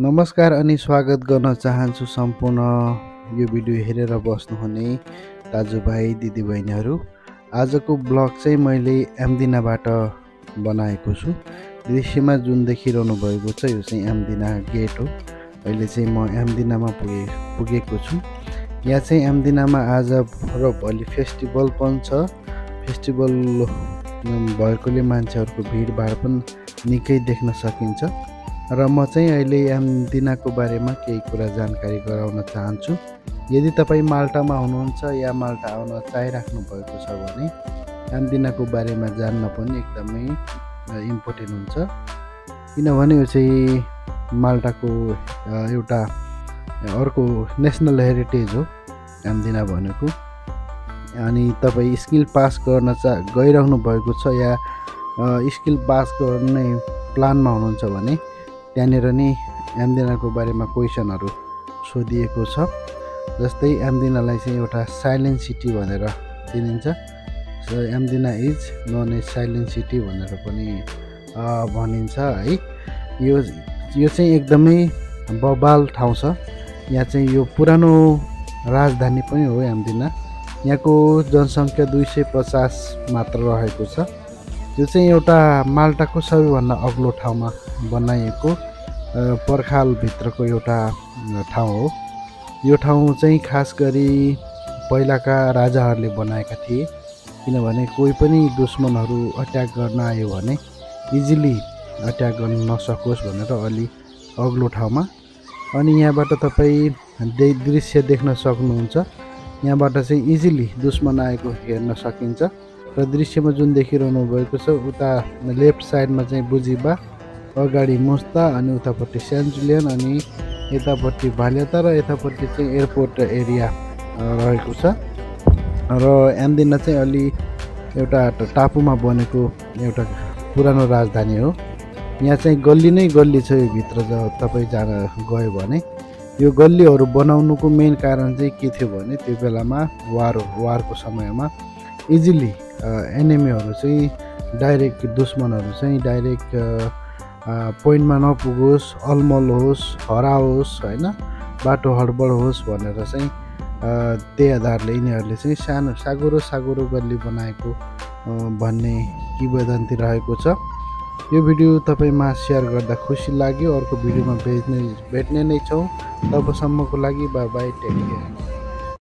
नमस्कार अनि स्वागत गर्न चाहन्छु सम्पूर्ण यो भिडियो हेरेर बस्नुहुने दाजुभाइ दिदीबहिनीहरू। आजको ब्लग चाहिँ मैले एमदिनाबाट बनाएको छु। दृश्यमा जुन देखिरहनु भएको छ यो चाहिँ एमदिना गेट हो। अहिले चाहिँ म एमदिनामा पुगेको छु। यहाँ चाहिँ एमदिनामा आज र भोलि फेस्टिभल पनि छ। फेस्टिभल भएकोले मान्छेहरूको भिडभाड पनि निकै देख्न सकिन्छ र म चाहिँ अहिले एमदिनाको बारेमा केही कुरा जानकारी गराउन चाहन्छु। यदि तपाईँ माल्टामा हुनुहुन्छ या माल्टा आउन चाहिराख्नु भएको छ भने एमदिनाको बारेमा जान्न पनि एकदमै इम्पोर्टेन्ट हुन्छ, किनभने यो चाहिँ माल्टाको एउटा अर्को नेसनल हेरिटेज हो एमदिना भनेको। अनि तपाईँ स्किल पास गर्न गइरहनु भएको छ या स्किल पास गर्ने प्लानमा हुनुहुन्छ भने त्यहाँनिर नि एमदिनाको बारेमा क्वेसनहरू सोधिएको छ। जस्तै एमदिनालाई चाहिँ एउटा साइलेन्ट सिटी भनेर चिनिन्छ। Medina is known as silent city भनेर पनि भनिन्छ है। यो चाहिँ एकदमै बबाल ठाउँ छ। यहाँ चाहिँ यो पुरानो राजधानी पनि हो एमदिना। यहाँको जनसङ्ख्या 250 मात्र रहेको छ। यो चाहिँ एउटा माल्टाको सबैभन्दा अग्लो ठाउँमा बनाइएको पर्खालभित्रको एउटा ठाउँ हो। यो ठाउँ चाहिँ खास गरी पहिलाका राजाहरूले बनाएका थिए, किनभने कोही पनि दुश्मनहरू अट्याक गर्न आयो भने इजिली अट्याक गर्न नसकोस् भनेर अलि अग्लो ठाउँमा। अनि यहाँबाट तपाईँ दृश्य देख्न सक्नुहुन्छ। यहाँबाट चाहिँ इजिली दुश्मन आएको हेर्न सकिन्छ र दृश्यमा जुन देखिरहनु भएको छ उता लेफ्ट साइडमा चाहिँ बुजिबा, अगाडि मुस्ता अनि उतापट्टि सेन्ट जुलियन अनि यतापट्टि भाल्याता र यतापट्टि चाहिँ एयरपोर्ट एरिया रहेको छ। र एमदिना चाहिँ अलि एउटा टापुमा बनेको एउटा पुरानो राजधानी हो। यहाँ चाहिँ गल्ली नै गल्ली छ यो भित्र। जब तपाईँ जान गयो भने यो गल्लीहरू बनाउनुको मेन कारण चाहिँ के थियो भने त्यो बेलामा वारको समयमा इजिली एनिमीहरू चाहिँ डाइरेक्ट दुश्मनहरू चाहिँ डाइरेक्ट पोइन्टमा नपुगोस्, अलमल होस्, हराओस् होइन, बाटो हडबड होस् भनेर चाहिँ त्यही आधारले यिनीहरूले चाहिँ सागुरो गल्ली बनाएको भन्ने किंवदन्ती रहेको छ। यो भिडियो तपाईँमा सेयर गर्दा खुसी लाग्यो। अर्को भिडियोमा भेट्ने नै छौँ। तबसम्मको लागि बाई बाई, टेक केयर।